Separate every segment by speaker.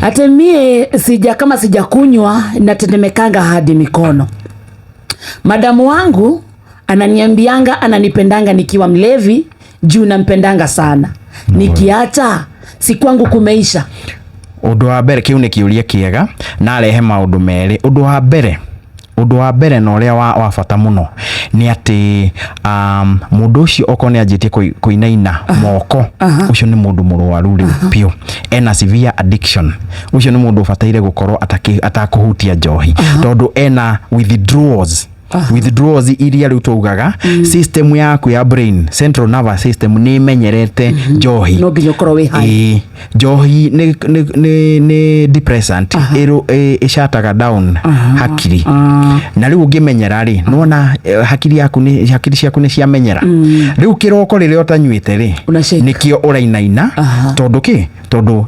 Speaker 1: Ati mie sija kama sijakunywa natetemekanga hadi mikono. Madamu wangu ananiambianga ananipendanga nikiwa mlevi juu nampendanga sana. Nikiacha si kwangu kumeisha.
Speaker 2: Ũndũ wa mbere, kĩu nĩ kĩũria kĩega na arehe maũndũ merĩ. Ũndũ wa mbere na ũrĩa wa bata mũno nĩ atĩ mũndũ ũcio okorwo nĩ anjĩtie kũinaina moko, ũcio nĩ mũndũ mũrwaru rĩu biũ, ena severe addiction. Ũcio nĩ mũndũ ũbataire gũkorwo atakũhutia njohi tondũ ena withdrawals iria rĩu taugaga system yaku ya brain, central nervous system, nĩ ĩmenyerete njohi.
Speaker 1: No nginya ũkorwo wĩ high.
Speaker 2: Ĩĩ, njohi nĩ depressant ĩcataga down hakiri, na rĩu ũngĩmenyera rĩ, nĩwona hakiri yaku nĩ hakiri ciaku nĩ ciamenyera. Rĩu kĩroko rĩrĩa ũtanyuĩte rĩ,
Speaker 1: Una shake.
Speaker 2: nĩkĩo ũrainaina. Tondũ kĩ? Tondũ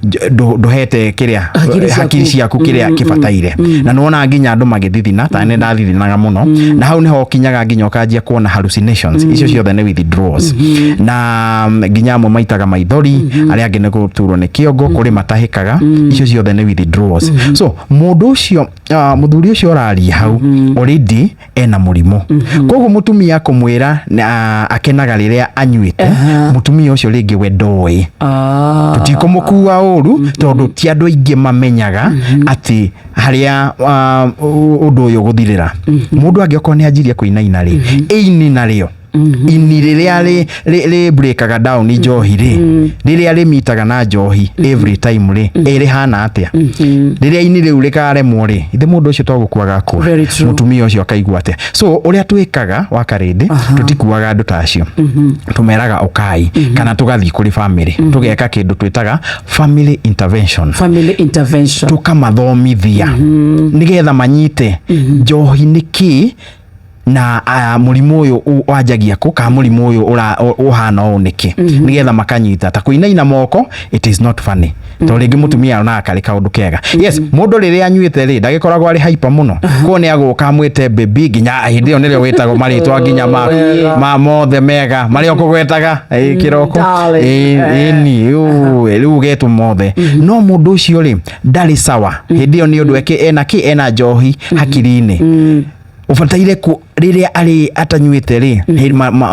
Speaker 2: ndũhete kĩrĩa
Speaker 1: Hakiri ciaku.
Speaker 2: Hakiri ciaku kĩrĩa kĩbataire. Na nĩwona nginya andũ magĩthithina, ta nĩ ndathithinaga mũno, na hau nĩho ũkinyaga nginya ũkanjia kuona hallucinations. Icio ciothe nĩ withdrawals, na nginya amwe maitaga maithori, arĩa angĩ nĩ gũturwo nĩ kĩongo, kũrĩ matahĩkaga. Icio ciothe nĩ withdrawals. So mũndũ ũcio, mũthuri ũcio ũraria hau, already ena mũrimũ. Koguo mũtumia kũmwĩra akenaga rĩrĩa anyuĩte, mũtumia ũcio rĩngĩ we ndoĩ. Tũtikũmũkua ũru tondũ ti andũ aingĩ mamenyaga atĩ harĩa ũndũ ũyũ gũthirĩra. Mũndũ angĩokorwo nĩ anjirie kũinaina rĩ, ĩini narĩo ini rĩrĩa rĩ breakaga down njohi rĩ, rĩrĩa rĩmitaga na njohi every time rĩ, ĩrĩhana atĩa rĩrĩa ini rĩu rĩkaremwo rĩ? Ithe mũndũ ũcio to gũkua gakua.
Speaker 1: Very true.
Speaker 2: Mũtumia ũcio akaigua atĩa? So ũrĩa twĩkaga wa karĩndĩ, tũtikuaga andũ ta acio, tũmeraga ũkai, kana tũgathiĩ kũrĩ family, tũgeka kĩndũ twĩtaga family intervention.
Speaker 1: Family intervention.
Speaker 2: Tũkamathomithia nĩgetha manyite njohi nĩ kĩ na mũrimũ ũyũ wanjagia kũ, kana mũrimũ ũyũ ũhana ũũ nĩkĩ, nĩgetha makanyita ta kũinaina moko. It is not funny tondũ rĩngĩ mũtumia onaga karĩ kaũndũ kega. Yes, mũndũ rĩrĩa anyuĩte rĩ, ndagĩkoragwo arĩ hyper mũno, koguo nĩ agũka amwĩte baby, nginya hĩndĩ ĩyo nĩrĩo wĩtagwo marĩtwa nginya ma mothe mega marĩa ũkũgwetaga kĩroko.
Speaker 1: Darling.
Speaker 2: Ĩni rĩu ũgetwo mothe, no mũndũ ũcio rĩ, ndarĩ sawa hĩndĩ ĩyo nĩ ũndũ ena kĩ, ena njohi hakiri-inĩ. Ũbataire ku rĩrĩa arĩ atanyuĩte rĩ,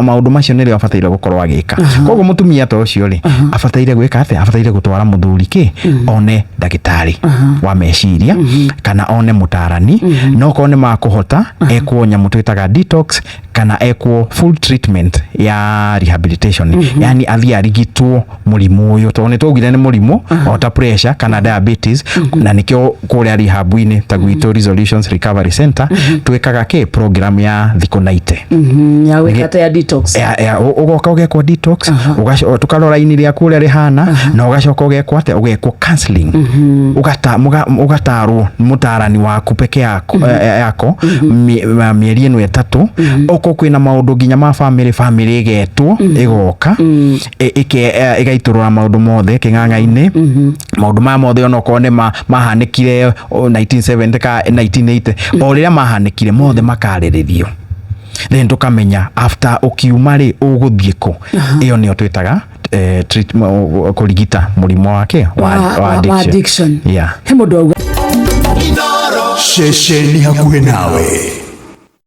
Speaker 2: maũndũ macio nĩrĩo abataire gũkorwo agĩka. Koguo mũtumia ta ũcio rĩ, abataire gwĩka atĩa? Abataire gũtwara mũthuri kĩ one ndagĩtarĩ wa meciria kana one mũtarani, no korwo nĩ makũhota ekwo nyamũ twĩtaga detox kana ekwo full treatment ya rehabilitation, yani athiĩ arigitwo mũrimũ ũyũ, tondũ nĩ twaugire nĩ mũrimũ o ta pressure kana diabetes. Na nĩkĩo kũrĩa rehab-inĩ ta gwitũ Resolutions Recovery Center twĩkaga kĩ program ya thikũ 90.
Speaker 1: Ya gwĩka ta ya detox.
Speaker 2: Ũgoka ũgekwo detox, tũkarora ini rĩaku ũrĩa rĩhana, na ũgacoka ũgekwo atĩa? Ũgekwo counseling, ũgatarwo nĩ mũtarani waku peke yako, yako mĩeri ĩno 3. Okorwo kwĩna maũndũ nginya ma family, family ĩgetwo, ĩgoka, ĩgaitũrũra maũndũ mothe kĩng'ang'a-inĩ, maũndũ maya mothe, onokorwo nĩ mahanĩkire 1970 ka 1980, o rĩrĩa mahanĩkire mothe makarĩrĩrio, then tũkamenya after ũkiuma rĩ, ũgũthiĩ kũ. Ĩyo nĩyo twĩtaga kũrigita mũrimũ wake wa addiction.
Speaker 1: Addiction.
Speaker 2: Yeah.
Speaker 1: He mũndũ auga
Speaker 3: Ceceni hakuhĩ nawe.